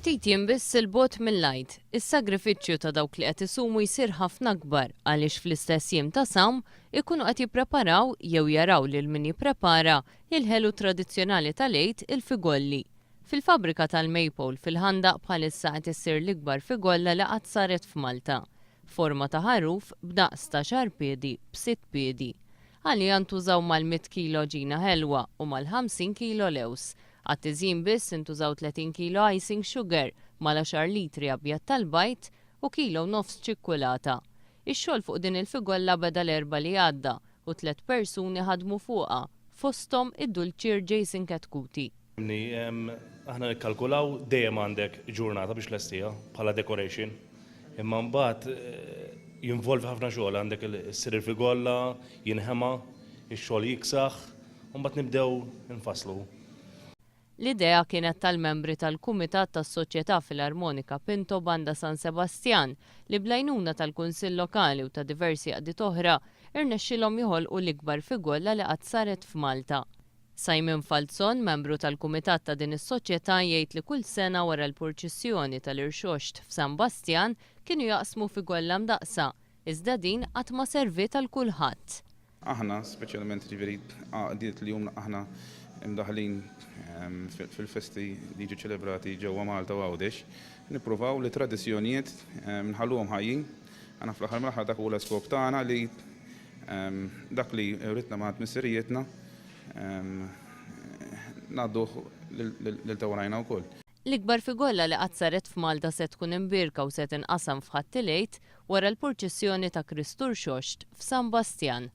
Ftit jiem biss 'il bogħod mill-Għid, is-sagrifiċċju ta' dawk li qed isumu jsir ħafna akbar għaliex fl-istess jiem ta' sawm ikunu qed jippreparaw jew jaraw lil min jipprepara l-ħelu tradizzjonali tal-Għid, il-figolli. Fil-fabbrika tal-Maypole fil-Ħandaq bħalissa qed issir l-ikbar figolla li qatt saret f'Malta. Forma ta' ħaruf b'daqs ta' xar piedi b'sitt piedi. Għaliha ntużaw mal-mitt kilo għaġina ħelwa u mal-50 kilo lewż. Għat-tiżjin biss intużaw 30 kilo icing sugar, mal-għaxar litri abjad tal-bajd u kilo u nofs ċikkulata. Ix-xogħol fuq din il-figolla beda l-Erbgħa li għadda u tlett persuni ħadmu fuqha, fosthom id-dulċier Jason Chetcuti. Aħna nikkalkulaw dejjem għandek ġurnata biex tlestiha bħala decoration. Imma mbagħad jinvolvi ħafna xogħol, għandek issir il-figolla, jinħema, ix-xogħol jiksaħ, u mbagħad nibdew infasslu. L-idea kienet tal-membri tal-Kumitat tas-Soċjetà Filarmonika Pinto Banda San Sebastjan li bl-għajnuna tal-Kunsill Lokali u ta' diversi għaqdiet oħra rnexxielhom joħolqu l-ikbar figolla li qatt saret f'Malta. Simon Falzon, membru tal-kumitat ta' din is-soċjetà jgħid li kull sena wara l-purċissjoni tal-Irxoxt f'San Bastjan kienu jaqsmu figolla mdaqqsa, iżda din qatt ma serviet għal kulħadd. Aħna, speċjalment jiġifieri għaqdiet li huma aħna mdaħħlin fil-festi li jiġu ċelebrati ġewwa Malta u Għawdex, nippruvaw li t-tradizzjonijiet nħalluhom ħajjin. Aħna fl-aħħar mill-aħħar dak hu l-iskop tagħna li dak li writna mingħand missirijietna ngħadduh lil ta' warajna wkoll. L-ikbar figolla li qatt saret f'Malta se tkun imbierka u se tinqasam f'Ħadd il-Għid wara l-purċissjoni ta' Kristu Rxoxt f'San Bastjan.